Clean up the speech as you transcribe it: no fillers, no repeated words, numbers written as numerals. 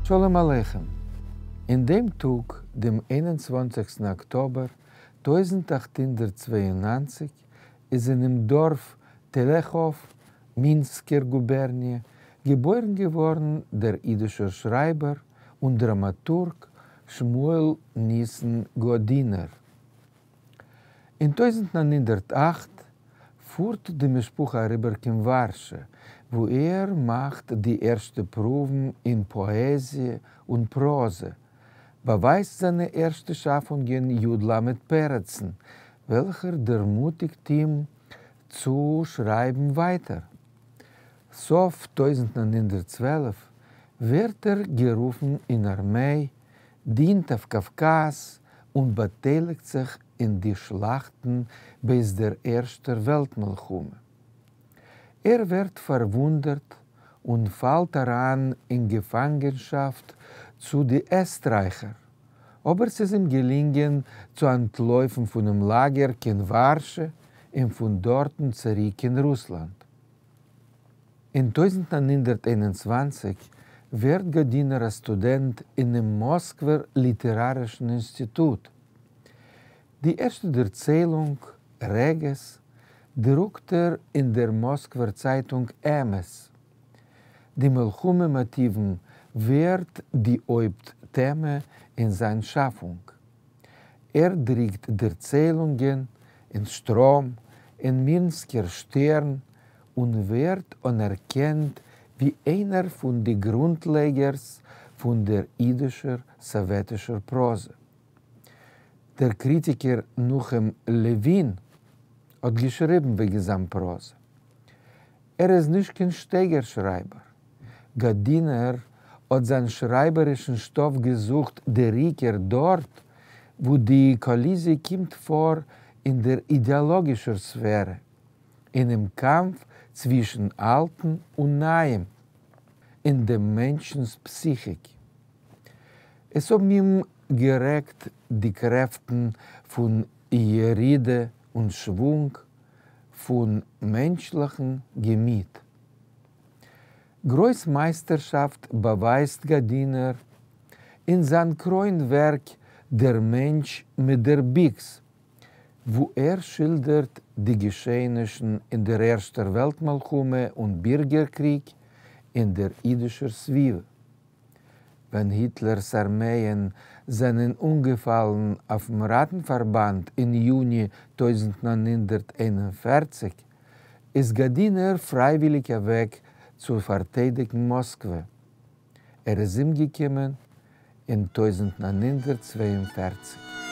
שלום עליכם! אין דעם טאג, דעם 21סטן אקטאבער 1892, איז אינעם דארף טעלעכאוו, מינסקער גובערניע, געבוירן געווארן דער אידישער שרייבער און דראמאטורג שמואל ניסן גאדינער. אין 1908 פארט די משפחה אריבער קיין ווארשע, וואו ער מאכט די ערשטע פרואוון אין פאעזיע און פראזע, באווייזט זיינע ערשטע שאפונגען י. ל. פרצן, וועלכער דערמוטיגט אים צו שרייבן ווייטער. סוף 1912 ווערט ער גערופן אין ארמיי, דינט אויף קאווקאז און באטייליגט זיך אין די שלאכטן בעת דער ערשטער וועלט מלחמה. ער ווערט פארוואונדערט און פאלט אריין אין געפאנגענשאפט צו די עסטרייכער, אבער ס'איז אים געלינגען צו אנטלויפן פונעם לאגער קיין ווארשע און פון דארטן צוריק אין רוסלאנד. אין 1921 ווערט גאדינער א סטודענט אינעם מאסקווער ליטערארישן אינסטיטוט. די ערשטע דערציילונג, רגעס, דרוקט ער אין דער מאסקווער צייטונג אמת. די מלחמה מאטיוון ווערט די הויפט טעמע אין זיין שאפונג. ער דרוקט דערציילונגען אין שטראם, אין מינסקער שטערן, און ווערט אנערקענט ווי איינער פון די גרונטלייגערס פון דער אידישער סאוועטישער פראזע. דער קריטיקער נחום לעווין האט געשריבן וועגן זיין פראזע: ער איז נישט קיין שטייגער שרייבער. גאדינער האט זיין שרייבערישן שטאף געזוכט דער עיקר דארט, וואו די קאליזיע קומט פאר אין דער אידעאלאגישער ספערע, אינעם קאמף צווישן אלטן און נייעם, אין דעם מענטשנ'ס פסיכיק. עס האבן אים גערעגט די קרעפטן פון ירידה און שוואונג פון מענטשליכן געמיט. גרויס מייסטערשאפט באווייזט גאדינער אין זיין קרוין ווערק דער מענטש מיט דער ביקס, וואו ער שילדערט די געשעענישן אין דער ערשטער וועלט מלחמה און בירגער קריג אין דער אידישער סביבה. ווען היטלער'ס ארמייען זענען אנגעפאלן אויפ'ן ראטן-פארבאנד אין יוני 1941, איז גאדינער פרייוויליג אוועק צו פארטיידיגן מאסקווע. ער איז אומגעקומען אין 1942.